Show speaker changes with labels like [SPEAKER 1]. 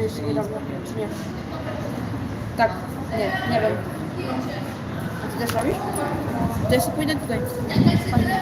[SPEAKER 1] jeszcze niedawno, czy nie? Tak, nie, nie wiem. A ty też robisz? To ja sobie pójdę tutaj. Fajnie.